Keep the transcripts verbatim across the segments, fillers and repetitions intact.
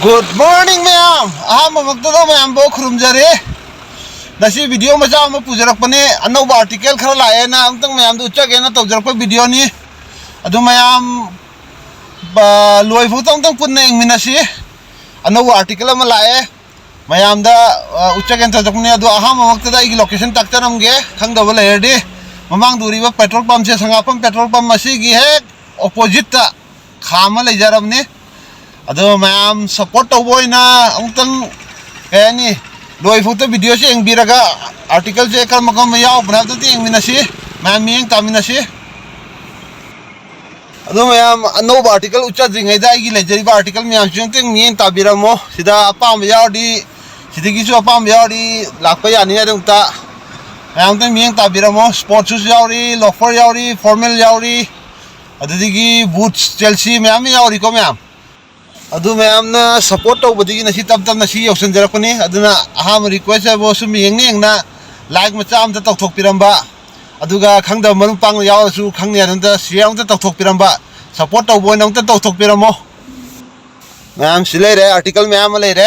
Good morning, ꯃꯌꯥꯝ꯫ ꯑꯍꯥꯟꯕꯃꯛꯇꯗ ꯃꯌꯥꯝꯕꯨ ꯈꯨꯔꯨꯝꯖꯔꯤ꯫ ꯉꯁꯤ video ꯃꯆꯥ ꯑꯃ ꯄꯨꯖꯔꯛꯄꯅꯤ꯫ ꯑꯅꯧꯕ article ꯈꯔ ꯂꯥꯛꯑꯦꯅ ꯑꯃꯨꯛꯇꯪ ꯃꯌꯥꯝꯗ ꯎꯠꯆꯒꯦꯅ ꯇꯧꯖꯔꯛꯄ videoꯅꯤ꯫ ꯑꯗꯨ ꯃꯌꯥꯝ, ꯑ, ꯂꯣꯏꯐꯥꯎꯇ ꯑꯃꯨꯛꯇꯪ ꯄꯨꯟꯅ ꯌꯦꯡꯃꯤꯟꯅꯁꯤ꯫ ꯑꯅꯧꯕ article ꯑꯃ ꯂꯥꯛꯑꯦ꯫ ꯃꯌꯥꯝꯗ, ꯑ, ꯎꯠꯆꯒꯦꯅ ꯇꯧꯖꯔꯛꯄꯅꯤ꯫ ꯑꯗꯣ ꯑꯍꯥꯟꯕꯃꯛꯇꯗ ꯑꯩꯒꯤ location ꯇꯥꯛꯆꯔꯝꯒꯦ, ꯈꯪꯗꯕ ꯂꯩꯔꯗꯤ꯫ ꯃꯃꯥꯡꯗ ꯎꯔꯤꯕ petrol pumpꯁꯦ ꯁꯉꯥꯛꯄꯝ petrol pump ꯑꯁꯤꯒꯤ ꯍꯦꯛ oppositeꯇ ꯈꯥꯝꯃ ꯂꯩꯖꯔꯕꯅꯤ꯫ ꯑꯗꯣ ꯃꯌꯥꯝ support ꯇꯧꯕ ꯑꯣꯏꯅ ꯑꯃꯨꯛꯇꯪ, ꯀꯩ ꯍꯥꯏꯅꯤ, ꯂꯣꯏꯐꯥꯎꯇ videoꯁꯦ ꯌꯦꯡꯕꯤꯔꯒ articleꯁꯦ ꯀꯔꯝꯕ ꯀꯔꯝꯕ ꯌꯥꯎꯕꯅꯣ ꯍꯥꯏꯕꯗꯨ ꯑꯝꯇ ꯌꯦꯡꯃꯤꯟꯅꯁꯤ, ꯃꯌꯥꯝ ꯃꯤꯠꯌꯦꯡ ꯇꯥꯃꯤꯟꯅꯁꯤ꯫ ꯑꯗꯣ ꯃꯌꯥꯝ, ꯑꯅꯧꯕ article ꯎꯠꯆꯗ꯭ꯔꯤꯉꯩꯗ ꯑꯩꯒꯤ ꯂꯩꯖꯔꯤꯕ article ꯃꯌꯥꯝꯁꯤ ꯑꯃꯨꯛꯇꯪ ꯃꯤꯠꯌꯦꯡ ꯇꯥꯕꯤꯔꯝꯃꯣ꯫ ꯁꯤꯗ ꯑꯄꯥꯝꯕ ꯌꯥꯎꯔꯗꯤ, ꯁꯤꯗꯒꯤꯁꯨ ꯑꯄꯥꯝꯕ ꯌꯥꯎꯔꯗꯤ ꯂꯥꯛꯄ ꯌꯥꯅꯤ꯫ ꯑꯗꯨꯝꯇ ꯃꯌꯥꯝ ꯑꯝꯇꯪ ꯃꯤꯠꯌꯦꯡ ꯇꯥꯕꯤꯔꯝꯃꯣ꯫ Sport shoes ꯌꯥꯎꯔꯤ, loafer ꯌꯥꯎꯔꯤ, formal ꯌꯥꯎꯔꯤ, ꯑꯗꯨꯗꯒꯤ boots, jersey ꯃꯌꯥꯝ ꯑꯃ ꯌꯥꯎꯔꯤꯀꯣ ꯃꯌꯥꯝ꯫ ꯑꯗꯨ ꯃꯌꯥꯝꯅ support ꯇꯧꯕꯗꯒꯤ ꯉꯁꯤ ꯇꯞ ꯇꯞꯅ ꯁꯤ ꯌꯧꯁꯤꯟꯖꯔꯛꯄꯅꯤ꯫ ꯑꯗꯨꯅ ꯑꯍꯥꯟꯕ request ꯍꯥꯏꯕꯨ ꯁꯨꯝ ꯌꯦꯡꯅ ꯌꯦꯡꯅ like ꯃꯆꯥ ꯑꯝꯇ ꯇꯧꯊꯣꯛꯄꯤꯔꯝꯕ, ꯑꯗꯨꯒ ꯈꯪꯗꯕ ꯃꯔꯨꯞ ꯃꯄꯥꯡ ꯌꯥꯎꯔꯁꯨ ꯈꯪꯅꯤ ꯑꯗꯨꯝꯇ share ꯑꯝꯇ ꯇꯧꯊꯣꯛꯄꯤꯔꯝꯕ, support ꯇꯧꯕ ꯑꯣꯏꯅ ꯑꯝꯇ ꯇꯧꯊꯣꯛꯄꯤꯔꯝꯃꯣ꯫ ꯃꯌꯥꯝ ꯁꯤ ꯂꯩꯔꯦ, article ꯃꯌꯥꯝ ꯑꯃ ꯂꯩꯔꯦ꯫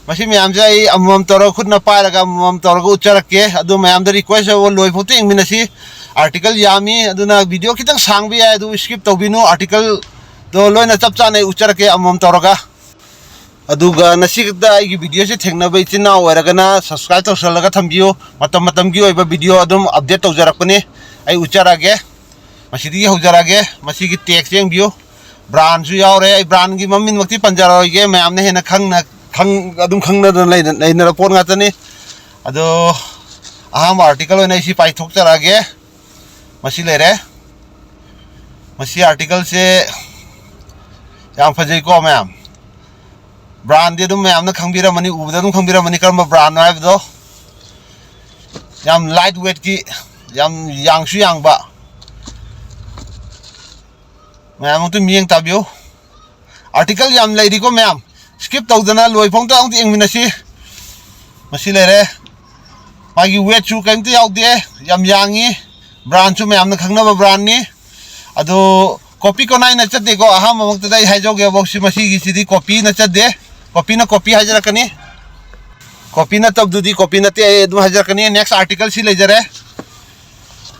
ꯃꯁꯤ ꯃꯌꯥꯝꯁꯦ ꯑꯩ ꯑꯃꯃꯝ ꯇꯧꯔꯒ, ꯈꯨꯠꯅ ꯄꯥꯏꯔꯒ ꯑꯃꯃꯝ ꯇꯧꯔꯒ ꯎꯠꯆꯔꯛꯀꯦ꯫ ꯑꯗꯨ ꯃꯌꯥꯝꯗ request ꯇꯧꯕ, ꯂꯣꯏꯐꯥꯎꯇ ꯌꯦꯡꯃꯤꯟꯅꯁꯤ꯫ Article ꯌꯥꯝꯃꯤ, ꯑꯗꯨꯅ video ꯈꯤꯇꯪ ꯁꯥꯡꯕ ꯌꯥꯏ, ꯑꯗꯨ skip ꯇꯧꯕꯤꯅꯨ꯫ Articleꯗꯣ ꯂꯣꯏꯅ ꯆꯞ ꯆꯥꯅ ꯑꯩ ꯎꯠꯆꯔꯛꯀꯦ ꯑꯃꯃꯝ ꯇꯧꯔꯒ꯫ ꯑꯗꯨꯒ ꯉꯁꯤꯗ ꯑꯩꯒꯤ videoꯁꯦ ꯊꯦꯡꯅꯕ ꯏꯆꯤꯟ ꯏꯅꯥꯎ ꯑꯣꯏꯔꯒꯅ subscribe ꯇꯧꯁꯜꯂꯒ ꯊꯝꯕꯤꯌꯨ꯫ ꯃꯇꯝ ꯃꯇꯝꯒꯤ ꯑꯣꯏꯕ video ꯑꯗꯨꯝ update ꯇꯧꯖꯔꯛꯄꯅꯤ꯫ ꯑꯩ ꯎꯠꯆꯔꯛꯑꯒꯦ꯫ ꯃꯁꯤꯗꯒꯤ ꯍꯧꯖꯔꯛꯑꯒꯦ꯫ ꯃꯁꯤꯒꯤ tagꯁꯦ ꯌꯦꯡꯕꯤꯌꯨ꯫ Brandꯁꯨ ꯌꯥꯎꯔꯦ꯫ ꯑꯩ brandꯒꯤ ꯃꯃꯤꯡꯃꯛꯇꯤ ꯄꯟꯖꯔꯣꯏꯒꯦ, ꯃꯌꯥꯝꯅ ꯍꯦꯟꯅ ꯈꯪꯅ, ꯈꯪ-, ꯑꯗꯨꯝ ꯈꯪꯅꯗꯅ ꯂꯩꯅ-, ꯂꯩꯅꯔ ꯄꯣꯠ ꯉꯥꯛꯇꯅꯤ꯫ ꯑꯗꯣ ꯑꯍꯥꯟꯕ article ꯑꯣꯏꯅ ꯑꯩ ꯁꯤ ꯄꯥꯏꯊꯣꯛꯆꯔꯛꯑꯒꯦ꯫ ꯃꯁꯤ ꯂꯩꯔꯦ꯫ ꯃꯁꯤ articleꯁꯦ ꯌꯥꯝ ꯐꯖꯩꯀꯣ ꯃꯌꯥꯝ꯫ Brandꯗꯤ ꯑꯗꯨꯝ ꯃꯌꯥꯝꯅ ꯈꯪꯕꯤꯔꯝꯃꯅꯤ, ꯎꯕꯗ ꯑꯗꯨꯝ ꯈꯪꯕꯤꯔꯝꯃꯅꯤ ꯀꯔꯝꯕ brandꯅꯣ ꯍꯥꯏꯕꯗꯣ꯫ ꯌꯥꯝ light weightꯀꯤ, ꯌꯥꯝ ꯌꯥꯡꯁꯨ ꯌꯥꯡꯕ꯫ ꯃꯌꯥꯝ ꯑꯃꯨꯛꯇ ꯃꯤꯠꯌꯦꯡ ꯇꯥꯕꯤꯌꯨ꯫ Article ꯌꯥꯝ ꯂꯩꯔꯤꯀꯣ ꯃꯌꯥꯝ꯫ Skip ꯇꯧꯗꯅ ꯂꯣꯏꯐꯥꯎꯇ ꯑꯃꯨꯛꯇ ꯌꯦꯡꯃꯤꯟꯅꯁꯤ꯫ ꯃꯁꯤ ꯂꯩꯔꯦ꯫ ꯃꯥꯒꯤ weightꯁꯨ ꯀꯔꯤꯝꯇ ꯌꯥꯎꯗꯦ꯫ ꯌꯥꯝ ꯌꯥꯡꯉꯤ꯫ Brandꯁꯨ ꯃꯌꯥꯝꯅ ꯈꯪꯅꯕ brandꯅꯤ꯫ ꯑꯗꯣ copy ꯀꯣꯅꯥꯏꯅ ꯆꯠꯇꯦꯀꯣ꯫ ꯑꯍꯥꯟꯕꯃꯛꯇꯗ ꯑꯩ ꯍꯥꯏꯖꯧꯒꯦ, ꯁꯤ ꯃꯁꯤꯒꯤꯁꯤꯗꯤ copyꯅ ꯆꯠꯇꯦ꯫ ꯀꯣꯄꯤꯅ ꯀꯣꯄꯤ ꯍꯥꯏꯖꯔꯛꯀꯅꯤ꯫ ꯀꯣꯄꯤ ꯅꯠꯇꯕꯗꯨꯗꯤ ꯀꯣꯄꯤ ꯅꯠꯇꯦ, ꯑꯩ ꯑꯗꯨꯝ ꯍꯥꯏꯖꯔꯛꯀꯅꯤ꯫ Next article ꯁꯤ ꯂꯩꯖꯔꯦ꯫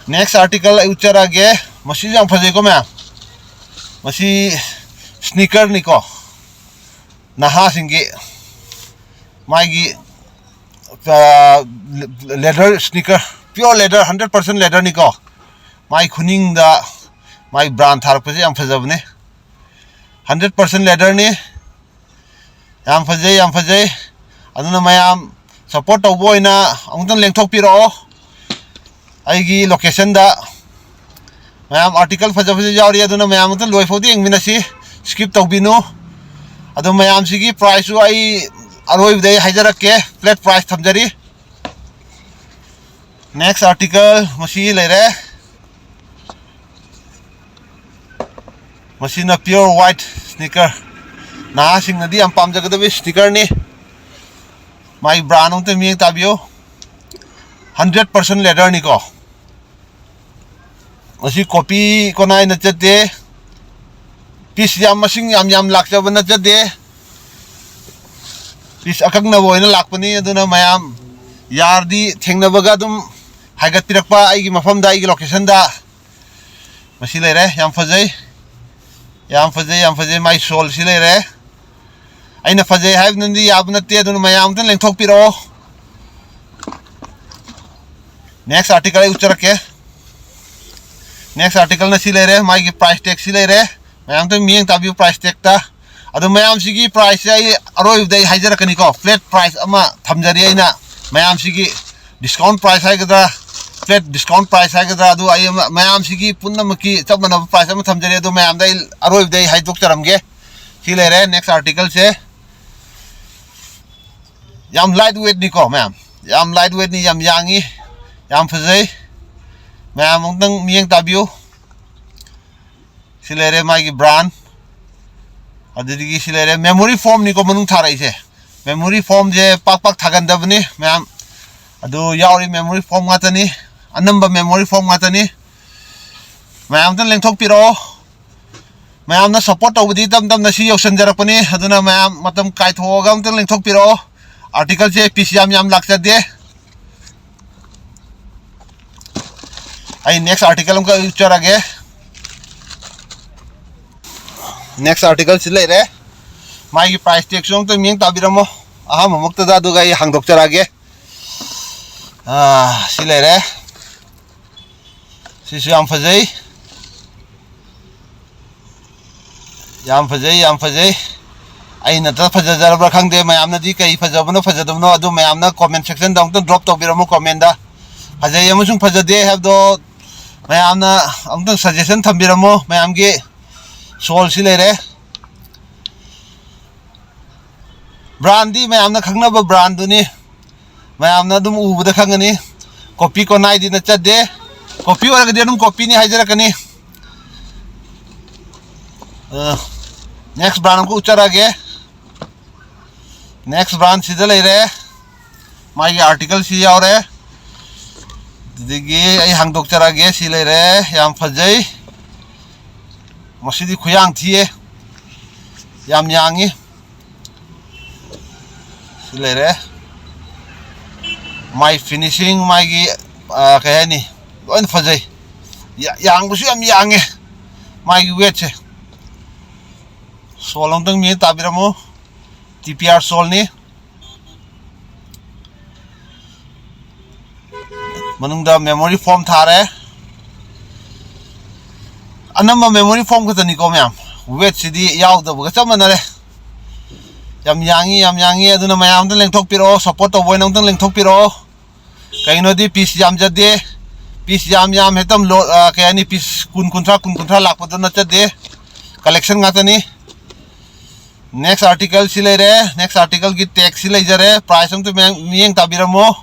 Next article ꯑꯩ ꯎꯠꯆꯔꯛꯑꯒꯦ꯫ ꯃꯁꯤꯁꯨ ꯌꯥꯝ ꯐꯖꯩꯀꯣ ꯃꯌꯥꯝ꯫ ꯃꯁꯤ sneaker ꯅꯤꯀꯣ, ꯅꯍꯥꯁꯤꯡꯒꯤ꯫ ꯃꯥꯒꯤ leather sneaker, pure leather, hundred percent leather ꯅꯤꯀꯣ꯫ ꯃꯥꯏ ꯈꯨꯅꯤꯡꯗ ꯃꯥꯏ brand ꯊꯥꯔꯛꯄꯁꯦ ꯌꯥꯝ ꯐꯖꯕꯅꯦ꯫ Hundred percent leather ꯅꯤ꯫ ꯌꯥꯝ ꯐꯖꯩ, ꯌꯥꯝ ꯐꯖꯩ꯫ ꯑꯗꯨꯅ ꯃꯌꯥꯝ support ꯇꯧꯕ ꯑꯣꯏꯅ ꯑꯃꯨꯛꯇꯪ ꯂꯦꯡꯊꯣꯛꯄꯤꯔꯛꯑꯣ ꯑꯩꯒꯤ location ꯗ꯫ ꯃꯌꯥꯝ, article ꯐꯖ ꯐꯖ ꯌꯥꯎꯔꯤ, ꯑꯗꯨꯅ ꯃꯌꯥꯝ ꯑꯃꯇ ꯂꯣꯏꯐꯥꯎꯗꯤ ꯌꯦꯡꯃꯤꯟꯅꯁꯤ, skip ꯇꯧꯕꯤꯅꯨ꯫ ꯑꯗꯣ ꯃꯌꯥꯝꯁꯤꯒꯤ price ꯁꯨ ꯑꯩ ꯑꯔꯣꯏꯕꯗ ꯑꯩ ꯍꯥꯏꯖꯔꯛꯀꯦ, flat price ꯊꯝꯖꯔꯤ꯫ Next article ꯃꯁꯤ ꯂꯩꯔꯦ꯫ ꯃꯁꯤꯅ pure white sneaker, ꯅꯍꯥꯁꯤꯡꯅꯗꯤ ꯌꯥꯝ ꯄꯥꯝꯖꯒꯗꯕ sneaker ꯅꯤ꯫ ꯃꯥꯒꯤ brand ꯑꯃꯇ ꯃꯤꯠꯌꯦꯡ ꯇꯥꯕꯤꯌꯨ꯫ Hundred percent leather ꯅꯤꯀꯣ꯫ ꯃꯁꯤ ꯀꯣꯄꯤ ꯀꯣꯅꯥꯏꯅ ꯆꯠꯇꯦ꯫ Piece ꯌꯥꯝ, ꯃꯁꯤꯡ ꯌꯥꯝ ꯌꯥꯝ ꯂꯥꯛꯆꯕ ꯅꯠꯆꯗꯦ꯫ Piece ꯑꯀꯛꯅꯕ ꯑꯣꯏꯅ ꯂꯥꯛꯄꯅꯤ꯫ ꯑꯗꯨꯅ ꯃꯌꯥꯝ ꯌꯥꯔꯗꯤ ꯊꯦꯡꯅꯕꯒ ꯑꯗꯨꯝ ꯍꯥꯏꯒꯠꯄꯤꯔꯛꯄ ꯑꯩꯒꯤ ꯃꯐꯝꯗ, ꯑꯩꯒꯤ location ꯗ꯫ ꯃꯁꯤ ꯂꯩꯔꯦ, ꯌꯥꯝ ꯐꯖꯩ, ꯌꯥꯝ ꯐꯖꯩ, ꯌꯥꯝ ꯐꯖꯩ꯫ ꯃꯥꯏ sole ꯁꯤ ꯂꯩꯔꯦ꯫ ꯑꯩꯅ ꯐꯖꯩ ꯍꯥꯏꯕꯅꯗꯤ ꯌꯥꯕ ꯅꯠꯇꯦ, ꯑꯗꯨꯅ ꯃꯌꯥꯝ ꯑꯝꯇ ꯂꯦꯡꯊꯣꯛꯄꯤꯔꯛꯑꯣ꯫ Next article ꯑꯩ ꯎꯠꯆꯔꯛꯀꯦ꯫ Next article ꯅ ꯁꯤ ꯂꯩꯔꯦ, ꯃꯥꯒꯤ price tag ꯁꯤ ꯂꯩꯔꯦ꯫ ꯃꯌꯥꯝ ꯑꯝꯇ ꯃꯤꯠꯌꯦꯡ ꯇꯥꯕꯤꯌꯨ price tag ꯇ꯫ ꯑꯗꯣ ꯃꯌꯥꯝꯁꯤꯒꯤ price ꯁꯦ ꯑꯩ ꯑꯔꯣꯏꯕꯗ ꯑꯩ ꯍꯥꯏꯖꯔꯛꯀꯅꯤꯀꯣ꯫ Flat price ꯑꯃ ꯊꯝꯖꯔꯤ ꯑꯩꯅ ꯃꯌꯥꯝꯁꯤꯒꯤ꯫ Discount price ꯍꯥꯏꯒꯗ꯭ꯔꯥ, flat discount price ꯍꯥꯏꯒꯗ꯭ꯔꯥ, ꯑꯗꯨ ꯑꯩ ꯑꯃ, ꯃꯌꯥꯝꯁꯤꯒꯤ ꯄꯨꯝꯅꯃꯛꯀꯤ ꯆꯞ ꯃꯥꯟꯅꯕ price ꯑꯃ ꯊꯝꯖꯔꯤ꯫ ꯑꯗꯣ ꯃꯌꯥꯝꯗ ꯑꯩ ꯑꯔꯣꯏꯕꯗ ꯑꯩ ꯍꯥꯏꯗꯣꯛꯆꯔꯝꯒꯦ꯫ ꯁꯤ ꯂꯩꯔꯦ next article ꯁꯦ꯫ ꯌꯥꯝ light weight ꯅꯤꯀꯣ ꯃꯌꯥꯝ, ꯌꯥꯝ light weight ꯅꯤ, ꯌꯥꯝ ꯌꯥꯡꯉꯤ, ꯌꯥꯝ ꯐꯖꯩ꯫ ꯃꯌꯥꯝ ꯑꯃꯨꯛꯇꯪ ꯃꯤꯠꯌꯦꯡ ꯇꯥꯕꯤꯌꯨ꯫ ꯁꯤ ꯂꯩꯔꯦ ꯃꯥꯒꯤ brand꯫ ꯑꯗꯨꯗꯒꯤ ꯁꯤ ꯂꯩꯔꯦ memory foam ꯅꯤꯀꯣ ꯃꯅꯨꯡ ꯊꯥꯔꯛꯏꯁꯦ꯫ Memory foam ꯁꯦ ꯄꯥꯛ ꯄꯥꯛ ꯊꯥꯒꯟꯗꯕꯅꯤ ꯃꯌꯥꯝ꯫ ꯑꯗꯨ ꯌꯥꯎꯔꯤ, memory foam ꯉꯥꯛꯇꯅꯤ꯫ ꯑꯅꯝꯕ memory foam ꯉꯥꯛꯇꯅꯤ꯫ ꯃꯌꯥꯝ ꯑꯝꯇ ꯂꯦꯡꯊꯣꯛꯄꯤꯔꯛꯑꯣ꯫ ꯃꯌꯥꯝꯅ ꯁꯞꯄꯣꯔꯠ ꯇꯧꯕꯗꯤ ꯇꯞ ꯇꯞꯅ ꯁꯤ ꯌꯧꯁꯟꯖꯔꯛꯄꯅꯤ꯫ ꯑꯗꯨꯅ ꯃꯌꯥꯝ ꯃꯇꯝ ꯀꯥꯏꯊꯣꯛꯑꯒ ꯑꯝꯇꯪ ꯂꯦꯡꯊꯣꯛꯄꯤꯔꯛꯑꯣ꯫ ꯑꯥꯔꯇꯤꯀꯜꯁꯦ ꯄꯤꯁ ꯌꯥꯝ ꯌꯥꯝ ꯂꯥꯛꯆꯗꯦ꯫ ꯑꯩ ꯅꯦꯛꯁ ꯑꯥꯔꯇꯤꯀꯜ ꯑꯃꯈꯛ ꯎꯠꯆꯔꯒꯦ꯫ ꯅꯦꯛꯁ ꯑꯥꯔꯇꯤꯀꯜꯁꯤ ꯂꯩꯔꯦ꯫ ꯃꯥꯒꯤ ꯄ꯭ꯔꯥꯏꯁ ꯇꯦꯛꯁꯨ ꯑꯝꯇꯪ ꯃꯤꯠꯌꯦꯡ ꯇꯥꯕꯤꯔꯝꯃꯣ꯫ ꯑꯍꯥꯟꯕꯃꯛꯇꯗ ꯑꯗꯨꯒ ꯑꯩ ꯍꯥꯡꯗꯣꯛꯆꯔꯛꯑꯒꯦ꯫ ꯑꯥ, ꯁꯤ ꯂꯩꯔꯦ꯫ ꯁꯤꯁꯨ ꯌꯥꯝ ꯐꯖꯩ꯫ ꯌꯥꯝ ꯐꯖꯩ, ꯌꯥꯝ ꯐꯖꯩ꯫ ꯑꯩꯅꯇ ꯐꯖꯖꯔꯕ꯭ꯔꯥ ꯈꯪꯗꯦ, ꯃꯌꯥꯝꯅꯗꯤ ꯀꯩ ꯐꯖꯕꯅꯣ ꯐꯖꯗꯕꯅꯣ ꯑꯗꯨ ꯃꯌꯥꯝꯅ ꯀꯣꯃꯦꯟ ꯁꯦꯛꯁꯟꯗ ꯑꯃꯨꯛꯇꯪ ꯗ꯭ꯔꯣꯞ ꯇꯧꯕꯤꯔꯝꯃꯨ ꯀꯣꯃꯦꯟꯗ꯫ ꯐꯖꯩ ꯑꯃꯁꯨꯡ ꯐꯖꯗꯦ ꯍꯥꯏꯕꯗꯣ ꯃꯌꯥꯝꯅ ꯑꯃꯨꯛꯇꯪ ꯁꯖꯦꯁꯟ ꯊꯝꯕꯤꯔꯝꯃꯣ꯫ ꯃꯌꯥꯝꯒꯤ ꯁꯣꯜꯁꯤ ꯂꯩꯔꯦ꯫ ꯕ꯭ꯔꯥꯟꯗꯤ ꯃꯌꯥꯝꯅ ꯈꯪꯅꯕ ꯕ꯭ꯔꯥꯟꯗꯨꯅꯤ꯫ ꯃꯌꯥꯝꯅ ꯑꯗꯨꯝ ꯎꯕꯗ ꯈꯪꯒꯅꯤ꯫ ꯀꯣꯄꯤ ꯀꯣꯅꯥꯏꯗꯤ ꯅꯠꯆꯗꯦ꯫ ꯀꯣꯄꯤ ꯑꯣꯏꯔꯒꯗꯤ ꯑꯗꯨꯝ ꯀꯣꯄꯤꯅꯤ ꯍꯥꯏꯖꯔꯛꯀꯅꯤ꯫ ꯅꯦꯛꯁ ꯕ꯭ꯔꯥꯟ ꯑꯃꯨꯛ ꯎꯠꯆꯔꯛꯑꯒꯦ꯫ ꯅꯦꯛꯁ ꯕ꯭ꯔꯥꯟꯁꯤꯗ ꯂꯩꯔꯦ꯫ ꯃꯥꯒꯤ ꯑꯥꯔꯇꯤꯀꯜꯁꯤ ꯌꯥꯎꯔꯦ꯫ ꯑꯗꯨꯗꯒꯤ ꯑꯩ ꯍꯥꯡꯗꯣꯛꯆꯔꯛꯑꯒꯦ꯫ ꯁꯤ ꯂꯩꯔꯦ꯫ ꯌꯥꯝ ꯐꯖꯩ꯫ ꯃꯁꯤꯗꯤ ꯈꯨꯌꯥꯡ ꯊꯤꯌꯦ꯫ ꯌꯥꯝ ꯌꯥꯡꯉꯤ꯫ ꯁꯤ ꯂꯩꯔꯦ꯫ ꯃꯥꯏ ꯐꯤꯅꯤꯁꯤꯡ, ꯃꯥꯒꯤ, ꯑ, ꯀꯩ ꯍꯥꯏꯅꯤ, ꯂꯣꯏꯅ ꯐꯖꯩ꯫ ꯌꯥ-, ꯌꯥꯡꯕꯁꯨ ꯌꯥꯝ ꯌꯥꯡꯉꯦ ꯃꯥꯒꯤ ꯋꯦꯠꯁꯦ꯫ ꯁꯣꯜ ꯑꯝꯇꯪ ꯃꯤꯠꯌꯦꯡ ꯇꯥꯕꯤꯔꯝꯃꯨ꯫ T P R ꯁꯣꯜꯅꯤ꯫ ꯃꯅꯨꯡꯗ ꯃꯦꯃꯣꯔꯤ ꯐꯣꯝ ꯊꯥꯔꯦ꯫ ꯑꯅꯝꯕ ꯃꯦꯃꯣꯔꯤ ꯐꯣꯝ ꯈꯛꯇꯅꯤꯀꯣ ꯃꯌꯥꯝ꯫ ꯋꯦꯠꯁꯤꯗꯤ ꯌꯥꯎꯗꯕꯒ ꯆꯞ ꯃꯥꯟꯅꯔꯦ꯫ ꯌꯥꯝ ꯌꯥꯡꯉꯤ, ꯌꯥꯝ ꯌꯥꯡꯉꯤ꯫ ꯑꯗꯨꯅ ꯃꯌꯥꯝ ꯑꯝꯇ ꯂꯦꯡꯊꯣꯛꯄꯤꯔꯛꯑꯣ, ꯁꯞꯄꯣꯔꯠ ꯇꯧꯕ ꯑꯣꯏꯅ ꯑꯝꯇꯪ ꯂꯦꯡꯊꯣꯛꯄꯤꯔꯛꯑꯣ꯫ ꯀꯩꯒꯤꯅꯣꯗꯤ ꯄꯤꯁ ꯌꯥꯝꯖꯗꯦ꯫ ꯄꯤꯁ ꯌꯥꯝ ꯌꯥꯝ ꯍꯦꯛꯇ ꯂꯣ-, ꯑ, ꯀꯩ ꯍꯥꯏꯅꯤ, ꯄꯤꯁ ꯀꯨꯟ, ꯀꯨꯟꯊ꯭ꯔꯥ, ꯀꯨꯟ, ꯀꯨꯟꯊ꯭ꯔꯥ ꯂꯥꯛꯄꯗꯣ ꯅꯠꯆꯗꯦ꯫ ꯀꯂꯦꯛꯁꯟ ꯉꯥꯛꯇꯅꯤ꯫ ꯅꯦꯛꯁ ꯑꯥꯔꯇꯤꯀꯜꯁꯤ ꯂꯩꯔꯦ꯫ ꯅꯦꯛꯁ ꯑꯥꯔꯇꯤꯀꯜꯒꯤ ꯇꯦꯛꯁꯤ ꯂꯩꯖꯔꯦ꯫ ꯄ꯭ꯔꯥꯏꯁ ꯑꯝꯇ ꯃꯌꯥꯝ ꯃꯤꯠꯌꯦꯡ ꯇꯥꯕꯤꯔꯝꯃꯣ꯫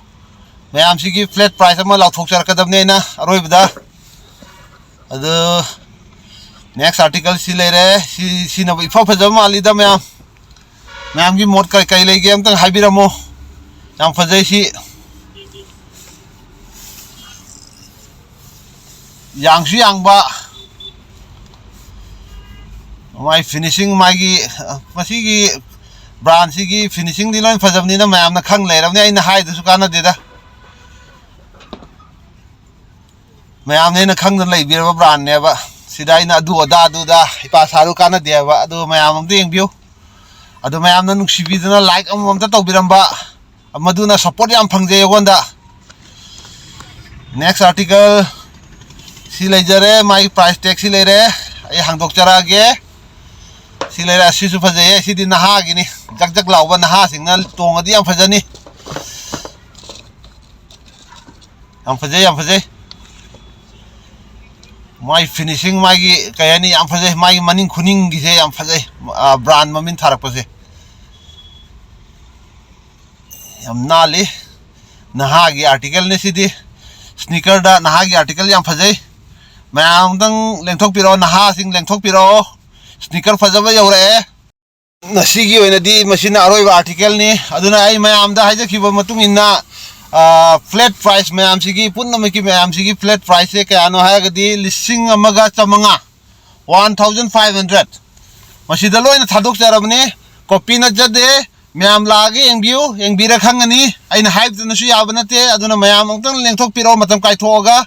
ꯃꯌꯥꯝꯁꯤꯒꯤ ꯐ꯭ꯂꯦꯠ ꯄ꯭ꯔꯥꯏꯁ ꯑꯃ ꯂꯥꯎꯊꯣꯛꯆꯔꯛꯀꯗꯕꯅꯤ ꯑꯩꯅ ꯑꯔꯣꯏꯕꯗ꯫ ꯑꯗꯨ ꯅꯦꯛꯁ ꯑꯥꯔꯇꯤꯀꯜꯁꯤ ꯂꯩꯔꯦ꯫ ꯁꯤ ꯁꯤꯅꯕꯨ ꯏꯐ ꯐꯖꯕ ꯃꯥꯜꯂꯤꯗ ꯃꯌꯥꯝ꯫ ꯃꯌꯥꯝꯒꯤ ꯃꯣꯠ ꯀꯩ ꯀꯩ ꯂꯩꯒꯦ ꯑꯝꯇꯪ ꯍꯥꯏꯕꯤꯔꯝꯃꯣ꯫ ꯌꯥꯝ ꯐꯖꯩ ꯁꯤ꯫ ꯌꯥꯡꯁꯨ ꯌꯥꯡꯕ꯫ ꯃꯥꯏ ꯐꯤꯅꯤꯁꯤꯡ, ꯃꯥꯒꯤ, ꯑ, ꯃꯁꯤꯒꯤ ꯕ꯭ꯔꯥꯟꯁꯤꯒꯤ ꯐꯤꯅꯤꯁꯤꯡꯗꯤ ꯂꯣꯏ ꯐꯖꯕꯅꯤꯅ ꯃꯌꯥꯝꯅ ꯈꯪ ꯂꯩꯔꯕꯅꯤ, ꯑꯩꯅ ꯍꯥꯏꯗꯨꯁꯨ ꯀꯥꯟꯅꯗꯦꯗ꯫ ꯃꯌꯥꯝꯅ ꯍꯦꯟꯅ ꯈꯪꯗꯅ ꯂꯩꯕꯤꯔꯕ ꯕ꯭ꯔꯥꯟꯅꯦꯕ꯫ ꯁꯤꯗ ꯑꯩꯅ ꯑꯗꯨ ꯑꯗꯥ, ꯑꯗꯨ ꯑꯗꯥ ꯍꯩꯄꯥ ꯁꯥꯔꯨ ꯀꯥꯟꯅꯗꯦꯕ꯫ ꯑꯗꯨ ꯃꯌꯥꯝ ꯑꯝꯇ ꯌꯦꯡꯕꯤꯌꯨ꯫ ꯑꯗꯨ ꯃꯌꯥꯝꯅ ꯅꯨꯡꯁꯤꯕꯤꯗꯨꯅ ꯂꯥꯏꯛ ꯑꯃꯃꯝꯇ ꯇꯧꯕꯤꯔꯝꯕ, ꯃꯗꯨꯅ ꯁꯞꯄꯣꯔꯠ ꯌꯥꯝ ꯐꯪꯖꯩ ꯑꯩꯉꯣꯟꯗ꯫ ꯅꯦꯛꯁ ꯑꯥꯔꯇꯤꯀꯜ ꯁꯤ ꯂꯩꯖꯔꯦ, ꯃꯥꯒꯤ ꯄ꯭ꯔꯥꯏꯁ ꯇꯦꯛ ꯁꯤ ꯂꯩꯔꯦ, ꯑꯩ ꯍꯥꯡꯗꯣꯛꯆꯔꯛꯑꯒꯦ꯫ ꯁꯤ ꯂꯩꯔꯦ, ꯑꯁꯤꯁꯨ ꯐꯖꯩꯌꯦ, ꯁꯤꯗꯤ ꯅꯍꯥꯒꯤꯅꯤ, ꯖꯛ ꯖꯛ ꯂꯥꯎꯕ ꯅꯍꯥꯁꯤꯡꯅ ꯇꯣꯡꯉꯗꯤ ꯌꯥꯝ ꯐꯖꯅꯤ꯫ ꯌꯥꯝ ꯐꯖꯩ, ꯌꯥꯝ ꯐꯖꯩ꯫ ꯃꯥꯏ ꯐꯤꯅꯤꯁꯤꯡ, ꯃꯥꯒꯤ ꯀꯩ ꯍꯥꯏꯅꯤ, ꯌꯥꯝ ꯐꯖꯩ꯫ ꯃꯥꯒꯤ ꯃꯅꯤꯡ ꯈꯨꯅꯤꯡꯒꯤꯁꯦ ꯌꯥꯝ ꯐꯖꯩ꯫ ꯑ, ꯕ꯭ꯔꯥꯟ ꯃꯃꯤꯡ ꯊꯥꯔꯛꯄꯁꯦ ꯌꯥꯝ ꯅꯥꯜꯂꯤ꯫ ꯅꯍꯥꯒꯤ ꯑꯥꯔꯇꯤꯀꯜꯅꯤ ꯁꯤꯗꯤ꯫ ꯁ꯭ꯅꯤꯀꯔꯗ ꯅꯍꯥꯒꯤ ꯑꯥꯔꯇꯤꯀꯜ ꯌꯥꯝ ꯐꯖꯩ꯫ ꯃꯌꯥꯝ ꯑꯝꯇꯪ ꯂꯦꯡꯊꯣꯛꯄꯤꯔꯛꯑꯣ, ꯅꯍꯥꯁꯤꯡ ꯂꯦꯡꯊꯣꯛꯄꯤꯔꯛꯑꯣ꯫ ꯁ꯭ꯅꯤꯀꯔ ꯐꯖꯕ ꯌꯧꯔꯛꯑꯦ꯫ ꯉꯁꯤꯒꯤ ꯑꯣꯏꯅꯗꯤ ꯃꯁꯤꯅ ꯑꯔꯣꯏꯕ ꯑꯥꯔꯇꯤꯀꯜꯅꯤ꯫ ꯑꯗꯨꯅ ꯑꯩ ꯃꯌꯥꯝꯗ ꯍꯥꯏꯖꯈꯤꯕ ꯃꯇꯨꯡ ꯏꯟꯅ, ꯑ, ꯐ꯭ꯂꯦꯠ ꯄ꯭ꯔꯥꯏꯁ ꯃꯌꯥꯝꯁꯤꯒꯤ, ꯄꯨꯝꯅꯃꯛꯀꯤ ꯃꯌꯥꯝꯁꯤꯒꯤ ꯐ꯭ꯂꯦꯠ ꯄ꯭ꯔꯥꯏꯁꯁꯦ ꯀꯌꯥꯅꯣ ꯍꯥꯏꯔꯒꯗꯤ ꯂꯤꯁꯤꯡ ꯑꯃꯒ ꯆꯥꯃꯉꯥ, one thousand five hundred꯫ ꯃꯁꯤꯗ ꯂꯣꯏꯅ ꯊꯥꯗꯣꯛꯆꯔꯕꯅꯤ꯫ ꯀꯣꯄꯤ ꯅꯠꯆꯗꯦ꯫ ꯃꯌꯥꯝ ꯂꯥꯛꯑꯒ ꯌꯦꯡꯕꯤꯌꯨ, ꯌꯦꯡꯕꯤꯔ ꯈꯪꯒꯅꯤ꯫ ꯑꯩꯅ ꯍꯥꯏꯕꯗꯨꯅꯁꯨ ꯌꯥꯕ ꯅꯠꯇꯦ꯫ ꯑꯗꯨꯅ ꯃꯌꯥꯝ ꯑꯃꯨꯛꯇꯪ ꯂꯦꯡꯊꯣꯛꯄꯤꯔꯛꯑꯣ, ꯃꯇꯝ ꯀꯥꯏꯊꯣꯛꯑꯒ꯫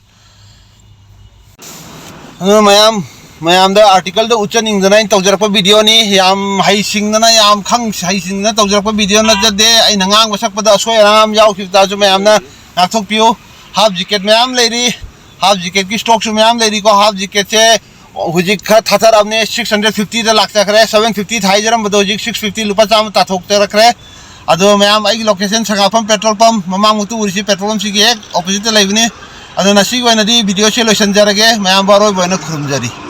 ꯑꯗꯨꯅ ꯃꯌꯥꯝ, ꯃꯌꯥꯝꯗ ꯑꯥꯔꯇꯤꯀꯜꯗ ꯎꯠꯆꯅꯤꯡꯗꯅ ꯑꯩꯅ ꯇꯧꯖꯔꯛꯄ ꯚꯤꯗꯤꯑꯣꯅꯤ꯫ ꯌꯥꯝ ꯍꯩꯁꯤꯡꯗꯅ, ꯌꯥꯝ ꯈꯪ ꯍꯩꯁꯤꯡꯗꯅ ꯇꯧꯖꯔꯛꯄ ꯚꯤꯗꯤꯑꯣ ꯅꯠꯆꯗꯦ꯫ ꯑꯩꯅ ꯉꯥꯡꯕ ꯁꯛꯄꯗ ꯑꯁꯣꯏ ꯑꯔꯥꯡ ꯌꯥꯎꯈꯤꯕ ꯇꯥꯔꯁꯨ ꯃꯌꯥꯝꯅ ꯉꯥꯛꯊꯣꯛꯄꯤꯌꯨ꯫ ꯍꯥꯐ ꯖꯤꯀꯦꯠ ꯃꯌꯥꯝ ꯂꯩꯔꯤ꯫ ꯍꯥꯐ ꯖꯤꯀꯦꯠꯀꯤ ꯁ꯭ꯇꯣꯛꯁꯨ ꯃꯌꯥꯝ ꯂꯩꯔꯤꯀꯣ꯫ ꯍꯥꯐ ꯖꯤꯀꯦꯠꯁꯦ ꯍꯧꯖꯤꯛ ꯈꯔ ꯊꯥꯊꯔꯛꯑꯕꯅꯦ, ꯁꯤꯛꯁ ꯍꯟꯗ꯭ꯔꯦꯠ ꯐꯤꯐꯇꯤꯗ ꯂꯥꯛꯆꯈ꯭ꯔꯦ꯫ ꯁꯕꯦꯟ ꯐꯤꯐꯇꯤ ꯊꯥꯏꯖꯔꯝꯕꯗꯣ ꯍꯧꯖꯤꯛ ꯁꯤꯛꯁ ꯐꯤꯐꯇꯤ, ꯂꯨꯄꯥ ꯆꯥꯝꯃ ꯇꯥꯊꯣꯛꯆꯔꯛꯈ꯭ꯔꯦ꯫ ꯑꯗꯣ ꯃꯌꯥꯝ, ꯑꯩꯒꯤ ꯂꯣꯀꯦꯁꯟ ꯁꯉꯥꯛꯐꯝ ꯄꯦꯇ꯭ꯔꯣꯜ ꯄꯝ, ꯃꯃꯥꯡꯃꯛꯇ ꯎꯔꯤꯁꯤ ꯄꯦꯇ꯭ꯔꯣꯜ ꯄꯝꯁꯤꯒꯤ ꯍꯦꯛ ꯑꯣꯄꯣꯖꯤꯠꯇ ꯂꯩꯕꯅꯤ꯫ ꯑꯗꯣ ꯉꯁꯤꯒꯤ ꯑꯣꯏꯅꯗꯤ ꯚꯤꯗꯤꯑꯣꯁꯦ ꯂꯣꯏꯁꯤꯟꯖꯔꯒꯦ꯫ ꯃꯌꯥꯝꯕꯨ ꯑꯔꯣꯏꯕ ꯑꯣꯏꯅ ꯈꯨꯔꯨꯝꯖꯔꯤ꯫